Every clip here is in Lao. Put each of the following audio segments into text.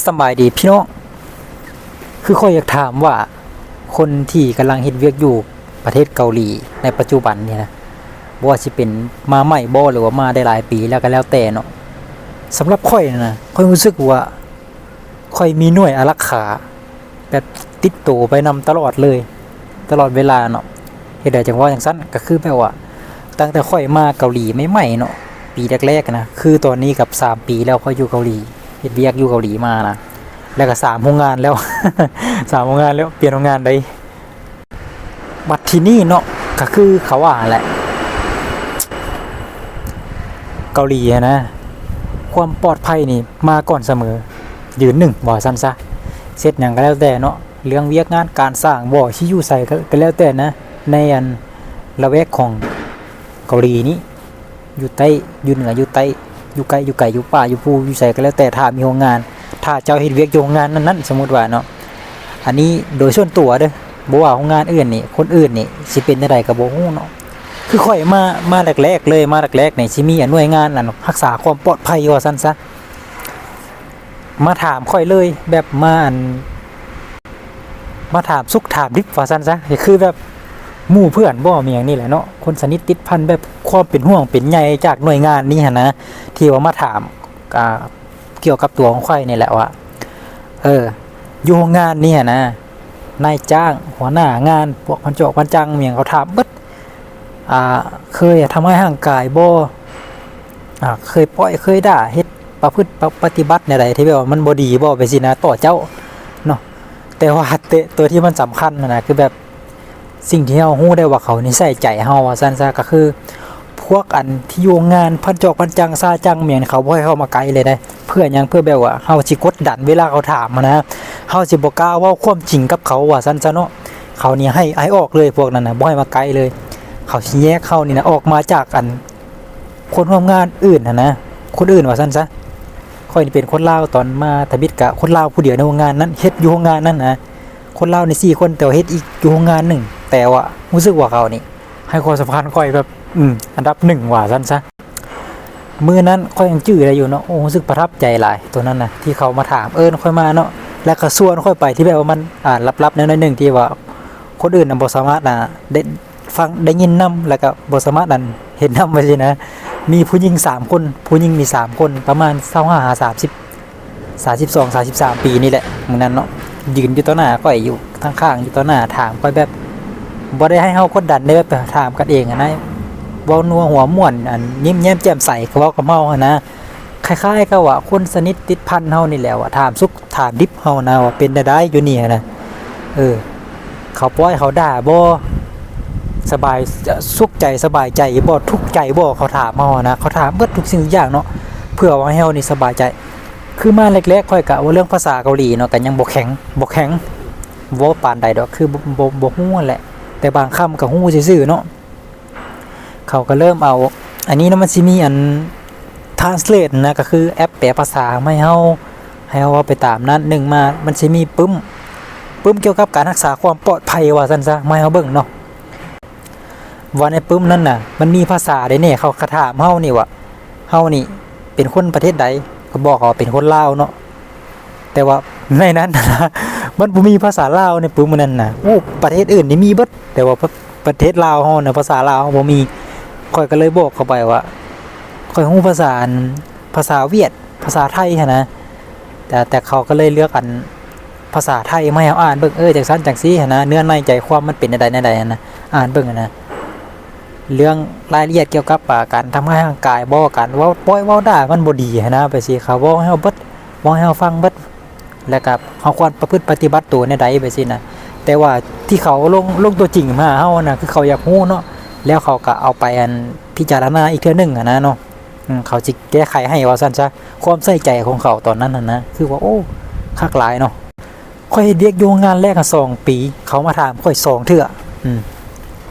ສະບາຍດີພີ່ນ້ອງ. ຄືຂ້ອຍຢາກຖາມວ່າ ຄົນທີ່ກຳລັງເຮັດວຽກຢູ່ປະເທດເກົາຫຼີໃນປັດຈຸບັນນີ້ນະ ບໍ່ວ່າຊິເປັນມາໃໝ່ບໍ່ ຫຼືວ່າມາໄດ້ຫຼາຍປີແລ້ວກໍແລ້ວແຕ່ເນາະ, ສຳລັບຂ້ອຍນະ ຂ້ອຍຮູ້ສຶກວ່າ ຂ້ອຍມີໜ່ວຍອາລັກຂາແບບຕິດໂຕໄປນຳຕະຫຼອດເລີຍ ຕະຫຼອດເວລາເນາະ. ເຮັດໃດຈັ່ງເວົ້າຈັ່ງຊັ້ນ? ກໍຄືແບບວ່າ ຕັ້ງແຕ່ຂ້ອຍມາເກົາຫຼີໃໝ່ໆເນາະ ປີແລກໆນະ ຄືຕອນນີ້ກັບສາມປີແລ້ວ ຂ້ອຍຢູ່ເກົາຫຼີ ເຮັດວຽກຢູ່ເກົາຫຼີມານະ ແລ້ວກໍສາມໂຮງງານແລ້ວ ສາມໂຮງງານແລ້ວ ປ່ຽນໂຮງງານໃດ. ບັດທີນີ້ເນາະ ກໍຄືເຂົາວ່າຫັ້ນແຫຼະ ເກົາຫຼີຫັ້ນນະ ຄວາມປອດໄພນີ້ມາກ່ອນສະເໝີ ຢືນໜຶ່ງ ວ່າຊັ້ນຊະ. ເຮັດຫຍັງກໍແລ້ວແຕ່ເນາະ ເລື່ອງວຽກງານການສ້າງບໍ່ ຊິຢູ່ໃສກໍ ກໍແລ້ວແຕ່ນະ ໃນອັນລະແວກຂອງເກົາຫຼີນີ້ ຢູ່ໃຕ້ ຢູ່ເໜືອ ຢູ່ໃຕ້ ຢູ່ໃກ້ ຢູ່ໄກ ຢູ່ປ່າ ຢູ່ພູ ຢູ່ໃສກໍແລ້ວແຕ່ ຖ້າມີໂຮງງານ ຖ້າເຈົ້າເຮັດວຽກຢູ່ໂຮງງານນັ້ນໆ ສົມມຸດວ່າເນາະ ອັນນີ້ໂດຍສ່ວນຕົວເດີ້ ບໍ່ວ່າໂຮງງານອື່ນນີ້ ຄົນອື່ນນີ້ຊິເປັນແນວໃດກໍບໍ່ຮູ້ເນາະ. ຄືຂ້ອຍມາ ມາແລກໆເລີຍ ມາແລກໆນີ້ ຊິມີອັນໜ່ວຍງານອັນຮັກສາຄວາມປອດໄພ ວ່າຊັ້ນຊະ ມາຖາມຂ້ອຍເລີຍ ແບບມາອັນ ມາຖາມສຸກຖາມດິບວ່າຊັ້ນຊະ ກໍຄືແບບໝູ່ເພື່ອນບໍ່ ມີຫຍັງນີ້ແຫຼະເນາະ ຄົນສະໜິດຕິດພັນ ແບບຄວາມເປັນຫ່ວງເປັນໃຍຈາກໜ່ວຍງານນີ້ຫັ້ນນະ ທີ່ວ່າມາຖາມ ອ່າ ກ່ຽວກັບຕົວຂອງຂ້ອຍນີ້ແຫຼະວ່າ ເອີ ຢູ່ໂຮງງານນີ້ຫັ້ນນະ ນາຍຈ້າງ ຫົວໜ້າງານ ພວກພັນຈອກພັນຈັງ ມີຫຍັງ ເຂົາຖາມເບິດ ອ່າ ເຄີຍທຳຮ້າຍຮ່າງກາຍບໍ່? ອ່າ ເຄີຍປ້ອຍ ເຄີຍດ່າ ເຮັດປະພຶດປະ ປະຕິບັດແນວໃດທີ່ແບບວ່າມັນບໍ່ດີບໍ່ ແບບຊີ້ນະ ຕໍ່ເຈົ້າເນາະ. ແຕ່ວ່າ ແຕ່ຕົວທີ່ມັນສຳຄັນຫັ້ນນະ ຄືແບບສິ່ງທີ່ເຮົາຮູ້ໄດ້ວ່າເຂົານີ້ໃສ່ໃຈເຮົາ ວ່າຊັ້ນຊະ ກໍຄືພວກອັນທີ່ຢູ່ໂຮງງານພັນຈອກພັນຈັງຊາຈັງແມ່ນ ເຂົາບໍ່ໃຫ້ເຮົາມາໃກ້ເລີຍເດ້. ເພື່ອຫຍັງ? ເພື່ອແບບວ່າເຮົາຊິກົດດັນເວລາເຂົາຖາມຫັ້ນນະ ເຮົາຊິບໍ່ກ້າເວົ້າຄວາມຈິງກັບເຂົາ ວ່າຊັ້ນຊະເນາະ. ເຂົານີ້ໃຫ້ ໃຫ້ອອກເລີຍ ພວກນັ້ນນະ ບໍ່ໃຫ້ມາໃກ້ເລີຍ. ເຂົາຊິແຍກເຮົານີ້ນະອອກມາຈາກອັນ ຄົນຮ່ວມງານອື່ນຫັ້ນນະ ຄົນອື່ນວ່າຊັ້ນຊະ. ຂ້ອຍນີ້ເປັນຄົນລາວ ຕອນມາທຳອິດກະຄົນລາວຜູ້ດຽວໃນໂຮງງານນັ້ນ ເຮັດຢູ່ໂຮງງານນັ້ນນະ ຄົນລາວນີ້ສີ່ຄົນ ແຕ່ວ່າເຮັດອີກຢູ່ໂຮງງານໜຶ່ງ ແຕ່ວ່າຮູ້ສຶກວ່າເຂົານີ້ໃຫ້ຄວາມສຳຄັນຂ້ອຍແບບ ອືມ ອັນດັບໜຶ່ງວ່າຊັ້ນຊະ. ມື້ນັ້ນຂ້ອຍຍັງຈື່ໄດ້ຢູ່ເນາະ ໂອ້ ຮູ້ສຶກປະທັບໃຈຫຼາຍ ໂຕນັ້ນນະ ທີ່ເຂົາມາຖາມເອີ້ນຂ້ອຍມາເນາະ ແລ້ວກໍຊວນຂ້ອຍໄປທີ່ແບບວ່າມັນ ອ່າ ລັບໆແນວໜ້ອຍໜຶ່ງ ທີ່ວ່າຄົນອື່ນນະບໍ່ສາມາດ ອ່າ ໄດ້ ຟັງໄດ້ຍິນນຳ ແລ້ວກໍບໍ່ສາມາດອັນເຫັນນຳ ວ່າຊີ້ນະ. ມີຜູ້ຍິງສາມຄົນ ຜູ້ຍິງມີສາມຄົນ ປະມານຊາວຫ້າຫາສາມສິບ ສາມສິບສອງ ສາມສິບສາມປີນີ້ແຫຼະ ມື້ນັ້ນເນາະ ຢືນຢູ່ຕໍ່ໜ້າຂ້ອຍ ຢູ່ຂ້າງໆ ຢູ່ຕໍ່ໜ້າ ຖາມຂ້ອຍແບບ ບໍ່ໄດ້ໃຫ້ເຮົາກົດດັນເດ້ ແບບຖາມກັນເອງຫັ້ນນະ ເວົ້ານົວຫົວມ່ວນ ອັນຍິ້ມແຍ້ມແຈ່ມໃສ ກໍເວົ້າກັບເຮົາຫັ້ນນະ. ຄ້າຍໆກັບວ່າຄົນສະໜິດຕິດພັນເຮົານີ້ແຫຼະ ວ່າຖາມສຸກຖາມດິບເຮົານະ ວ່າເປັນແນວໃດຢູ່ນີ້ຫັ້ນນະ. ເອີ ເຂົາປ້ອຍເຂົາດ່າບໍ່? ສະບາຍ ສຸກໃຈສະບາຍໃຈບໍ່? ທຸກໃຈບໍ່? ເຂົາຖາມເຮົານະ ເຂົາຖາມເບິດທຸກສິ່ງທຸກຢ່າງເນາະ ເພື່ອວ່າໃຫ້ເຮົານີ້ສະບາຍໃຈ. ຄືມາແລກໆ ຂ້ອຍກະເວົ້າເລື່ອງພາສາເກົາຫຼີເນາະ ກະຍັງບໍ່ແຂງ ບໍ່ແຂງ ເວົ້າປານໃດດອກ ຄືບໍ່ ບໍ່ ບໍ່ຮູ້ຫັ້ນແຫຼະ ແຕ່ບາງຄຳກະຮູ້ຊື່ໆເນາະ. ເຂົາກໍເລີ່ມເອົາ ອັນນີ້ນະ ມັນຊິມີອັນ translate ນະ ກໍຄືແອັບແປພາສາມາໃຫ້ເຮົາ ໃຫ້ເຮົາເວົ້າໄປຕາມນັ້ນ. ໜຶ່ງມາ ມັນຊິມີປຶ້ມ ປຶ້ມກ່ຽວກັບການຮັກສາຄວາມປອດໄພວ່າຊັ້ນຊະ ມາໃຫ້ເຮົາເບິ່ງເນາະ ວ່າໃນປຶ້ມນັ້ນນະ ມັນມີພາສາໃດແດ່. ເຂົາກໍຖາມເຮົານີ້ວ່າ ເຮົານີ້ເປັນຄົນປະເທດໃດ ກໍບອກເຂົາວ່າເປັນຄົນລາວເນາະ. ແຕ່ວ່າໃນນັ້ນນະ ມັນບໍ່ມີພາສາລາວໃນປຶ້ມນັ້ນນະ. ໂອ້ ປະເທດອື່ນນີ້ມີເບິດ ແຕ່ວ່າປະ ປະເທດລາວເຮົານະ ພາສາລາວເຮົາບໍ່ມີ. ຂ້ອຍກໍເລີຍບອກເຂົາໄປວ່າ ຂ້ອຍຮູ້ພາສາອັນ ພາສາຫວຽດ ພາສາໄທຫັ້ນນະ ແຕ່ ແຕ່ເຂົາກໍເລີຍເລືອກອັນ ພາສາໄທມາໃຫ້ເຮົາອ່ານເບິ່ງ ເອີ ຈັ່ງຊັ້ນຈັ່ງຊີ້ຫັ້ນນະ ເນື້ອໃນໃຈຄວາມມັນເປັນແນວໃດແນວໃດຫັ້ນນະ ອ່ານເບິ່ງຫັ້ນນະ ເລື່ອງລາຍລະອຽດກ່ຽວກັບ ອ່າ ການທຳຮ້າຍຮ່າງກາຍບໍ່ ການເວົ້າປ້ອຍເວົ້າດ່າມັນບໍ່ດີຫັ້ນນະ ແບບຊີ້ ເຂົາເວົ້າໃຫ້ເຮົາເບິດ ເວົ້າໃຫ້ເຮົາຟັງເບິດ ແລ້ວກໍເຮົາຄວນປະພຶດປະຕິບັດໂຕແນວໃດ ແບບຊີ້ນະ. ແຕ່ວ່າທີ່ເຂົາລົງ ລົງຕົວຈິງມາຫາເຮົານະ ຄືເຂົາຢາກຮູ້ເນາະ ແລ້ວເຂົາກໍເອົາໄປອັນ ພິຈາລະນາອີກເທື່ອໜຶ່ງຫັ້ນນະເນາະ. ອືມ ເຂົາຊິແກ້ໄຂໃຫ້ວ່າຊັ້ນຊະ ຄວາມໃສ່ໃຈຂອງເຂົາຕອນນັ້ນຫັ້ນນະ ຄືວ່າ ໂອ້ ຄັກຫຼາຍເນາະ. ຂ້ອຍເຮັດວຽກຢູ່ໂຮງງານແລກຫັ້ນສອງປີ ເຂົາມາຖາມຂ້ອຍສອງເທື່ອ ອືມ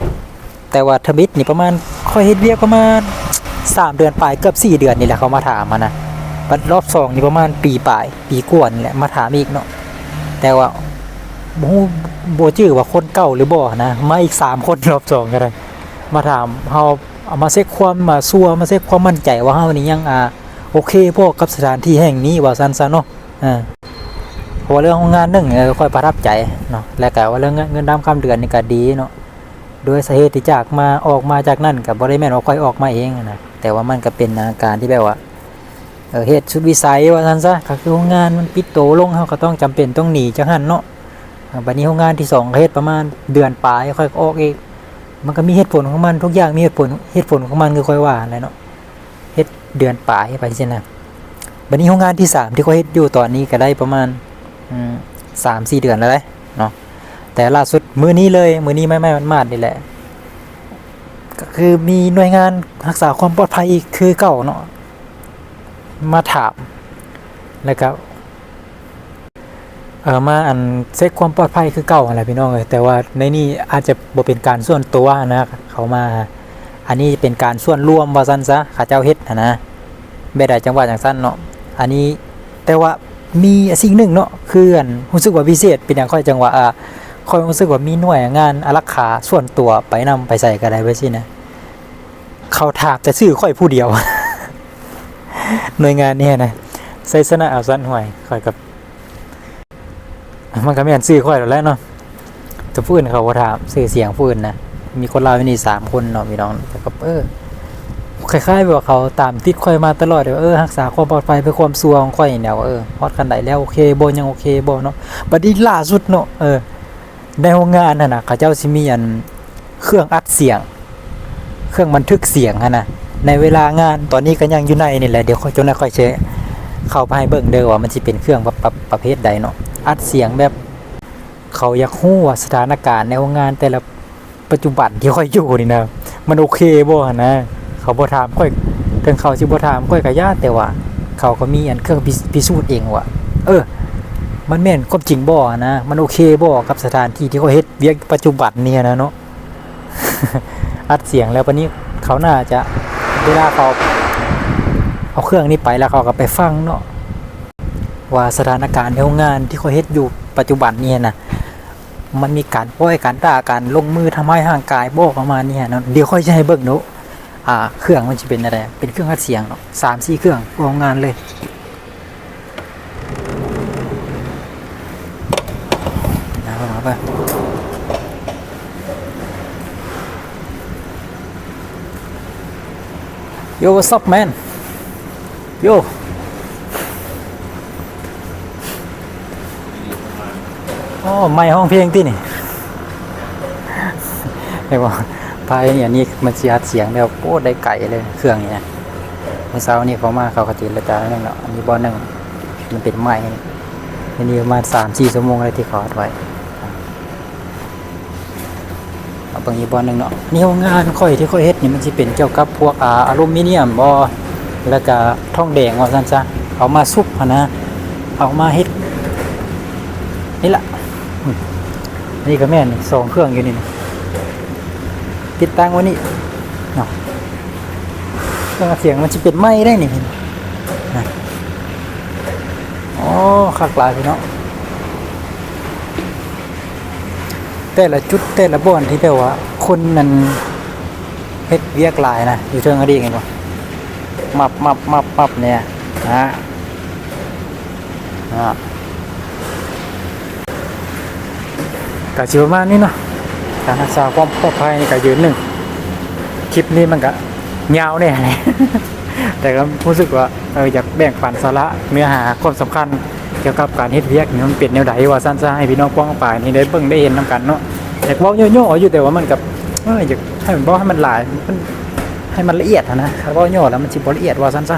ແຕ່ວ່າທຳອິດນີ້ປະມານ ຂ້ອຍເຮັດວຽກປະມານສາມເດືອນປາຍ ເກືອບສີ່ເດືອນນີ້ແຫຼະ ເຂົາມາຖາມຫັ້ນນະ. ບັດລອບສອງນີ້ປະມານປີປາຍ ປີກວ່ານີ້ແຫຼະ ມາຖາມອີກເນາະ ແຕ່ວ່າບໍ່ຮູ້ ບໍ່ຈື່ວ່າຄົນເກົ່າຫຼືບໍ່ຫັ້ນນະ ມາອີກສາມຄົນ ລອບສອງກໍໄດ້ ມາຖາມເຮົາ ເອົາມາເຊັກຄວາມ ມາຊົ່ວ ມາເຊັກຄວາມໝັ້ນໃຈວ່າເຮົານີ້ຍັງ ອ່າ ໂອເຄບໍ່ກັບສະຖານທີ່ແຫ່ງນີ້ ວ່າຊັ້ນຊະເນາະ. ອ່າ ເພາະວ່າເລື່ອງໂຮງງານໜຶ່ງ ເອີ ຂ້ອຍປະທັບໃຈເນາະ ແລະກະວ່າເລື່ອງເງິນ ເງິນດຳຄຳເດືອນນີ້ກະດີເນາະ. ໂດຍສາເຫດທີ່ຈາກມາ ອອກມາຈາກນັ້ນ ກະບໍ່ໄດ້ແມ່ນວ່າຂ້ອຍອອກມາເອງນະ ແຕ່ວ່າມັນກະເປັນ ອາ ການທີ່ແບບວ່າ ເອີ ເຮັດສຸດວິໄສວ່າຊັ້ນຊະ ກະຄືໂຮງງານມັນປິດໂຕລົງ ເຮົາກະຕ້ອງຈຳເປັນຕ້ອງໜີຈາກຫັ້ນເນາະ. ອາ ບາດນີ້ໂຮງງານທີສອງກະເຮັດປະມານເດືອນປາຍ ຂ້ອຍກະອອກອີກ. ມັນກະມີເຫດຜົນຂອງມັນ ທຸກຢ່າງມີເຫດຜົນ ເຫດຜົນຂອງມັນ ຄືຂ້ອຍວ່າຫັ້ນແຫຼະເນາະ. ເຮັດເດືອນປາຍໄປຊີ້ນະ. ບາດນີ້ໂຮງງານທີສາມທີ່ຂ້ອຍເຮັດຢູ່ຕອນນີ້ກະໄດ້ປະມານ ອືມ ສາມສີ່ເດືອນແລ້ວເດ້ເນາະ. ແຕ່ລ່າສຸດມື້ນີ້ເລີຍ ມື້ນີ້ໃໝ່ໆໝາດໆນີ້ແຫຼະ ກະຄືມີໜ່ວຍງານຮັກສາຄວາມປອດໄພອີກຄືເກົ່າເນາະ ມາຖາມ ແລ້ວກະ ເອີ ມາ ອັນ ເຊັກຄວາມປອດໄພຄືເກົ່າຫັ້ນແຫຼະພີ່ນ້ອງເອີຍ. ແຕ່ວ່າໃນນີ້ອາດຈະບໍ່ເປັນການສ່ວນຕົວຫັ້ນນະ ເຂົາມາ ອັນນີ້ເປັນການສ່ວນລວມວ່າຊັ້ນຊະ ເຂົາເຈົ້າເຮັດຫັ້ນນະ ແບບໃດຈັ່ງວ່າຈັ່ງຊັ້ນເນາະ. ອັນນີ້ ແຕ່ວ່າມີສິ່ງໜຶ່ງເນາະ ຄື ອັນ ຮູ້ສຶກວ່າພິເສດ ເປັນຫຍັງຂ້ອຍຈັ່ງວ່າ ອາ ຂ້ອຍຮູ້ສຶກວ່າມີໜ່ວຍງານອາລັກຂາສ່ວນຕົວໄປນຳ ໄປໃສກະໄດ້ແບບຊີ້ນະ ເຂົາຖາມແຕ່ຊື່ຂ້ອຍຜູ້ດຽວ ໜ່ວຍງານນີ້ນະ ໄຊຊະນະ ອາວສັນ ຫ້ວຍ ຂ້ອຍກະ ມັນກະແມ່ນຊື່ຂ້ອຍໂລດແຫຼະເນາະ ແຕ່ຜູ້ອື່ນເຂົາບໍ່ຖາມຊື່ສຽງຜູ້ອື່ນນະ. ມີຄົນລາວຢູ່ນີ້ສາມຄົນເນາະພີ່ນ້ອງ ແຕ່ກະ ເອີ ຄ້າຍໆແບບວ່າເຂົາຕາມຕິດຂ້ອຍມາຕະຫຼອດ ວ່າ ເອີ ຮັກສາຄວາມປອດໄພເພື່ອຄວາມຊົ່ວຂອງຂ້ອຍນີ້ແຫຼະ ວ່າ ເອີ ຮອດຂັ້ນໃດແລ້ວ ໂອເຄບໍ່ ຍັງໂອເຄບໍ່ເນາະ. ບາດນີ້ລ່າສຸດເນາະ ເອີ ໃນໂຮງງານຫັ້ນນະ ເຂົາເຈົ້າຊິມີ ອັນ ເຄື່ອງອັດສຽງ ເຄື່ອງບັນທຶກສຽງຫັ້ນນະ ໃນເວລາງານ ຕອນນີ້ກະຍັງຢູ່ໃນນີ້ແຫຼະ ດຽວຂ້ອຍ ຈັກໜ່ອຍຂ້ອຍຊິເຂົ້າໄປໃຫ້ເບິ່ງເດີ ວ່າມັນຊິເປັນເຄື່ອງປະ ປະ ປະເພດໃດເນາະ. ອັດສຽງແບບ ເຂົາຢາກຮູ້ວ່າສະຖານະການໃນໂຮງງານແຕ່ລະປັດຈຸບັນທີ່ຂ້ອຍຢູ່ນີ້ນະ ມັນໂອເຄບໍ່ຫັ້ນນະ. ເຂົາບໍ່ຖາມຂ້ອຍ ເຖິງເຂົາຊິບໍ່ຖາມຂ້ອຍກະຢ່າ ແຕ່ວ່າເຂົາກະມີ ອັນ ເຄື່ອງພິ ພິສູດເອງວ່າ ເອີ ມັນແມ່ນຄວາມຈິງບໍ່ຫັ້ນນະ ມັນໂອເຄບໍ່ກັບສະຖານທີ່ທີ່ຂ້ອຍເຮັດວຽກປັດຈຸບັນນີ້ຫັ້ນນະເນາະ. ອັດສຽງແລ້ວບາດນີ້ເຂົາໜ້າຈະ ເວລາເຂົາເອົາເຄື່ອງນີ້ໄປແລ້ວ ເຂົາກະໄປຟັງເນາະ ວ່າສະຖານະການໃນໂຮງງານທີ່ຂ້ອຍເຮັດຢູ່ປັດຈຸບັນນີ້ຫັ້ນນະ ມັນມີການປ້ອຍ ການດ່າ ການລົງມືທຳຮ້າຍຮ່າງກາຍບໍ່ ປະມານນີ້ຫັ້ນເນາະ. ດຽວຂ້ອຍຊິໃຫ້ເບິ່ງເນາະ ອາ ເຄື່ອງມັນຊິເປັນແນວໃດ ເປັນເຄື່ອງອັດສຽງເນາະ ສາມສີ່ເຄື່ອງ ໂຮງງານເລີຍ. ເອົາເບິ່ງ ເອົາເບິ່ງ Yo, what's up, man? Yo. ໂອ້ ໄມຮ້ອງເພງຕິນີ້ ເຫັນບໍ່? ພາຍອັນນີ້ມັນຊິອັດສຽງແລ້ວ ໂອ້ ໄດ້ໄກເລີຍເຄື່ອງນີ້ນະ. ມື້ເຊົ້ານີ້ເຂົາມາ ເຂົາກະເຈລະຈາໜ້ອຍໜຶ່ງເນາະ ອັນນີ້ບ່ອນໜຶ່ງ ມັນເປັນໄມ້ນີ້ ອັນນີ້ປະມານສາມສີ່ຊົ່ວໂມງແລ້ວທີ່ເຂົາອັດໄວ້. ເອົາເບິ່ງອີກບ່ອນໜຶ່ງເນາະ ນີ້ໂຮງງານຂ້ອຍທີ່ຂ້ອຍເຮັດນີ້ ມັນຊິເປັນກ່ຽວກັບພວກ ອາ ອາລູມີນຽມບໍ ແລ້ວກະທອງແດງວ່າຊັ້ນຊະ ເອົາມາຊຸບຫັ້ນນະ ເອົາມາເຮັດ ນີ້ລະ ອືມ ນີ້ກະແມ່ນ ສອງເຄື່ອງຢູ່ນີ້ນະ ຕິດຕັ້ງໄວ້ນີ້ເນາະ. ເຄື່ອງອັດສຽງມັນຊິເປັນໄມ້ໄດ໋ນີ້ ໂອ້ ຄັກຫຼາຍພີ່ນ້ອງ. ແຕ່ລະຈຸດແຕ່ລະບ່ອນທີ່ແບບວ່າຄົນນັ້ນເຮັດວຽກຫຼາຍນະ ຢູ່ເທິງອະດີດເຫັນບໍ່ ມັບໆໆໆ ນີ້ນະ ອາ ກະຊິປະມານນີ້ເນາະ ການຮັກສາຄວາມປອດໄພນີ້ກະຢືນໜຶ່ງ. ຄລິບນີ້ມັນກະຍາວແດ່ ແຕ່ກະຮູ້ສຶກວ່າ ເອີ ຢາກແບ່ງປັນສາລະເນື້ອຫາຄວາມສຳຄັນ ກ່ຽວກັບການເຮັດວຽກນີ້ມັນເປັນແນວໃດວ່າຊັ້ນຊະ ໃຫ້ພີ່ນ້ອງປ້ອງປາຍນີ້ໄດ້ເບິ່ງໄດ້ເຫັນນຳກັນເນາະ. ຢາກເວົ້າຫຍໍ້ໆຢູ່ ແຕ່ວ່າມັນກະ ເອີ ຢາກໃຫ້ມັນ ບໍ່ໃຫ້ມັນຫຼາຍ ມັນ ໃຫ້ມັນລະອຽດຫັ້ນນະ ຄັນເວົ້າຫຍໍ້ແລ້ວມັນຊິບໍ່ລະອຽດວ່າຊັ້ນຊະ.